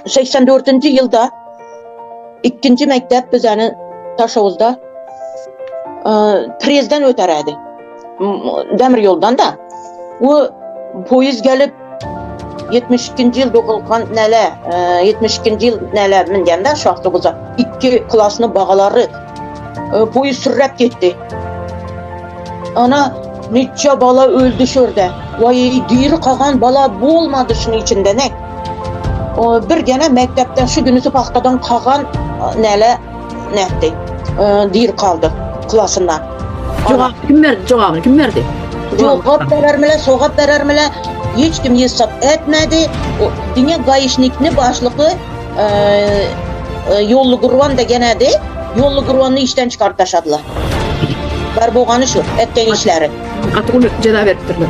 84-nji ýylda ikinji mekdep bizäni Daşoguzda Trezden öterädi. Demir ýoldan da. Bu poýuz gelip 72-nji ýyl dogulgan näle, 72-nji ýyl näle mingende şu awtobusa iki klasny bagalary poýuz sürräp gitdi. Ana neçe bala öldi şurada. Vay diri kagan bala bolmady şunuň içinde ne. Bir gene mekdepden şu günüsi pahtadan kagan näle nätdi. Diri kaldy klasyndan. Jogap kim berdi? Jogabyny kim berdi? Jogap berermile, sogap berermile hiç kim hesap etmedi. Diňe gaişnikni başlygy Ýolly Gurban degen edi. Ýolly Gurbany işden çykaryp taşladylar. Bar bolgany şu, etgen işleri. Gaty uly jeza beripdirler.